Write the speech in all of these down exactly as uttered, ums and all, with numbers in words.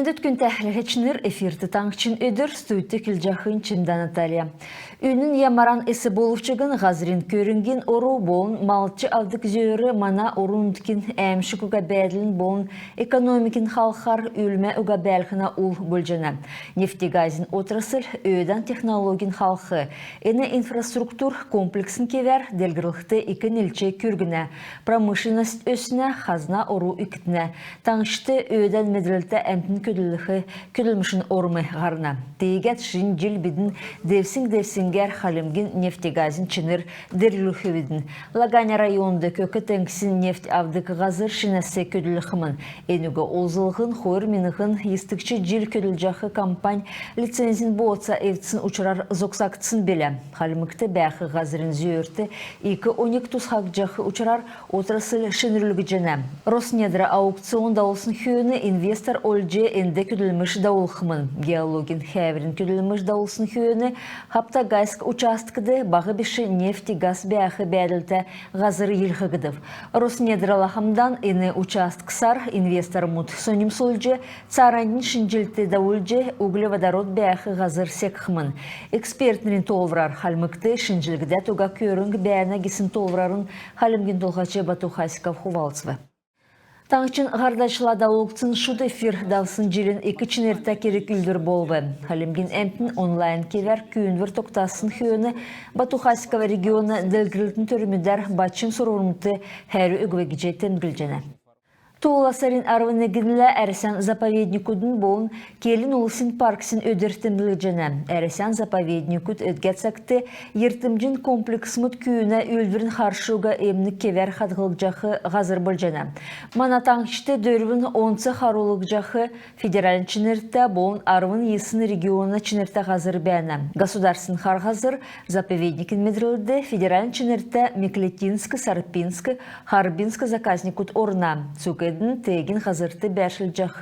Өдгә, күндтә хәләһәчнр! Эфирт «Таңһчин өдр», студьд келҗәхнь Чимдә Наталья. Үнн ямаран эс болв чигн, һазрин көрңгин ору болн малтҗ авдг зөөр мана орн-нутгин әәмшг уга бәәдлин болн экономикин халхар үлмә уга бәәлһнә ул болҗана. Нефтегазин отрасль өөдән технологин халх. Эн инфраструктур комплексн кевәр делгрлхд ик нилч күргнә. Промышленность өснә, хазна ору икднә. Таңһчд өөдән медрлтә әмтн көдлх көдлмшин орм һарна. Тиигәд шин җил бидн девсң-девсңгәр Хальмгин нефтегазин чинр делгрүлхвидн. Лаганя районд Көк теңгсин нефть авдг һазр шинәс көдлхмн. Энүг олзллһн хойр миңһн йисдгч җил көдлҗәх компань лицензин бооца эвдсн учрар зогсагдсн билә. Хальмгт бәәх һазрин зөөрт ик оньг тусхагдҗах учрар отрасль шинрүлгдҗәнә. Роснедра аукцион давулсн хөөн инвестор олҗ энд көдлмш давулхмн. Геологин хәәврин көдлмш давулсн хөөн Хаптагайск участкд баһ биш нефть, газ бәәх бәәдлтә һазр йилһгдв. Роснедра лахмдан эн участксар инвестормуд соньмсулҗ, цааранднь шинҗллт давулҗ, углеводород бәәх һазр секхмн. Экспертнрин тоолврар, Хальмгт шинҗлгдәд уга көрңг бәәнә гисн тоолврарн Хальмгин Толһач Бату Хасиков хувалцв. Таңһчин һардачла давулгдсн шуд эфир давсн җилин ик чинртә керг-үүлдвр болв. Хальмгин әмтн онлайн кевәр күүндвр тогтасн хөөн Бату Хасиков региона делгрлтин төрмүдәр бачм сурврмудт хәрү өгв гиҗ темдглҗәнә. Туула сарин арвн негнлә Әрәсән заповедникудин болн келн улсин парксин өдр темдглҗәнә. Әрәсән заповедникуд өдгә цагт йиртмҗин комплексмуд күүнә үүлдврин харш уга эмнг кевәр хадһлгдҗах һазр болҗана. Мана таңһчд дөрвн онц харулгдҗах федеральн чинртә болн арвн йисн региона чинртә һазр бәәнә. Государственн «Хар һазр» заповедникин медрлд федеральн чинртә Меклетинск, Сарпинск, Харбинск заказникуд орна. Цуг эдн теегин һазрт бәәршлҗәх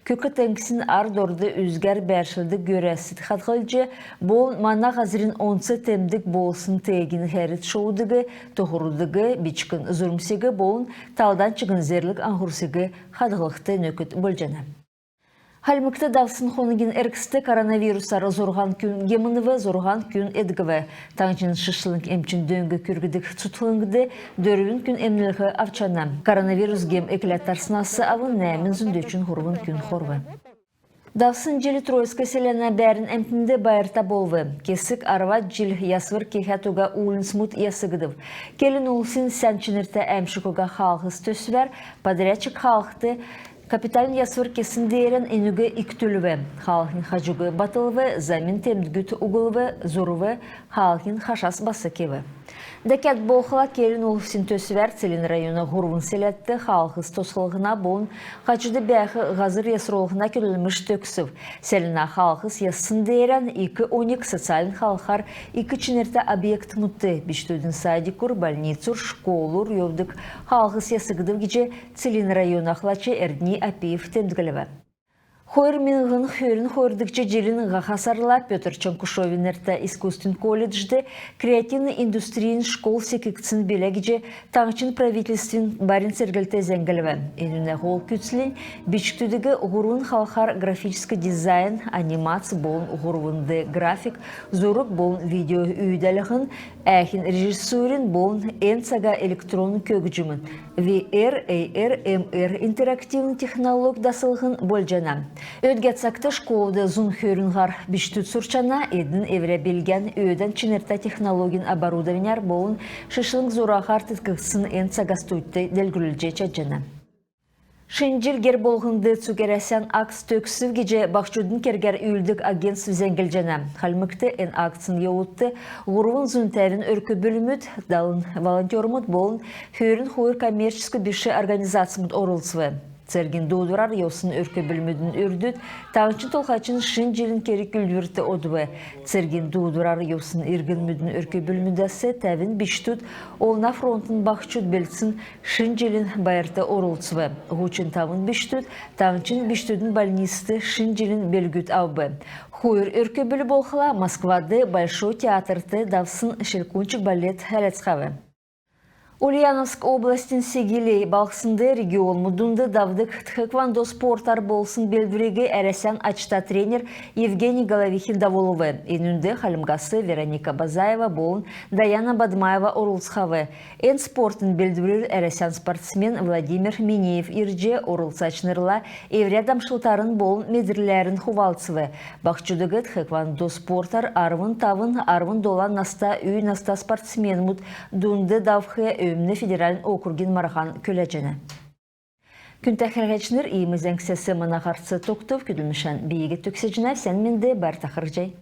Көк теңгсин ар дорд үзгәр бәәршлдг гөрәсиг хадһлҗ болн мана һазрин онц темдг болсн теегин хәрд шовудиг, тоһрудиг, бичкн зурмсиг болн талдан чигн зерлг аңһурсиг хадһлхд нөкд болҗана. Хальмгт давсн хонгин эргцд коронавирусар зурһан күн гемнв, зурһан күн эдгв. Таңһчин шишлң эмчин дөң күргдг цутхлңд дөрвн күн эмнлһ авчана. Коронавирус гем экләд тарснас авн нәәмн зун дөчн һурвн күн хорв. Давсн җил Троицк селәнә бәәрн әмтнд байрта болв. Кесг арвад җил ясвр кеһәд уга уульнцмуд ясгдв. Келн улсин «Сән чинртә, әәмшг уга хаалһс» төсвәр подрядчик хаалһд капитальн ясвр кесн деерән энүг икдүлв. Хаалһин хаҗуг батлв, замин темдгүд углв, зурв, хаалһин хашас бас кев. Дәкәд болхла, келн улсин төсвәр Целинн района һурвн селәдт хаалһс тосхлһна болн хаҗуд бәәх һазр ясрулһна көдлмш төгсв. Селәнә хаалһс яссн деерән ик оньг социальн халхар ик чинртә объектмудт, бичкдүдин садикур, больницур, школур йовдг хаалһс ясгдв гиҗ Целинн района ахлач Эрдни Апиев темдглв. Хойр миңһн хөрн хойрдгч җилин һаха сарла Пётр Чонкушовин нертә искусствин колледжд креативн индустрин школ секгдсн билә гиҗ таңһчин правительствин барин церглт зәңглв. Энүнә һол күцлнь бичкдүдиг һурвн халхар: графическ дизайн, анимац болн һурвн дэ график, зург болн видео үүдәлһн, әәхин режиссурин болн эн цага электронн көгҗмин, V R, A R, M R интерактивн технолог даслһн болҗана. Өдгә цагт школд зун хөрн һар бичкдүд сурчана. Эдн эврә билгән өөдән чинртә технологин оборудованяр болн шишлң зураһар теткгдсн эн цага студьд делгрүлҗ чадҗана. «Шин җил гер болһнд» цуг Әрәсән акц төгсв гиҗ баһчудын кергәр үүлддг агентств зәңглҗәнә. Хальмгт эн акцин йовудт һурвн зун тәвн өрк-бүлмүд, далн волонтермуд болн хөрн хойр коммерческ биш организацмуд орлцв. Цергин дуудврар йовсн өрк-бүлмүдин үрдүд таңһчин Толһачин шин җилин керг-үүлдврт одв. Цергин дуудврар йовсн иргнмүдин өрк-бүлмүдәс тәвн бичкдүд, олна фронтын баһчуд белдсн шин җилин байрт орлцв. Һучн тавн бичкдүд таңһчин бичкдүдин больницд шин җилин белгүд авв. Хойр өрк-бүл болхла Москвад Большой театрт давсн «Щелкунчик» балет хәләцхәв. Ульяновск областин Сигилей балһснд регионмуд дунд давдг тхэквондо спортар болсн белдвриг Әрәсән ачта тренер Евгений Головихин давулв. Энүнд Хальмгас Вероника Базаева болн Даяна Бадмаева орлцхав. Эн спортын белдврүр Әрәсән спортсмен Владимир Минеев ирҗ, орлцачнрла эврә дамшлтарн болн медрләрн хувалцв. Баһчудыг тхэквондо спортар арвн тавн — арвн долан наста үй наста спортсменмүд дунд давх Өмн федеральн округин марһан күләҗәнә. Күндтә хәләгчнр, иим зәңгсәс мана һарц тогтв. Көдлмшән би төгсәҗәнәв. Сән менд бәәтн, харһий.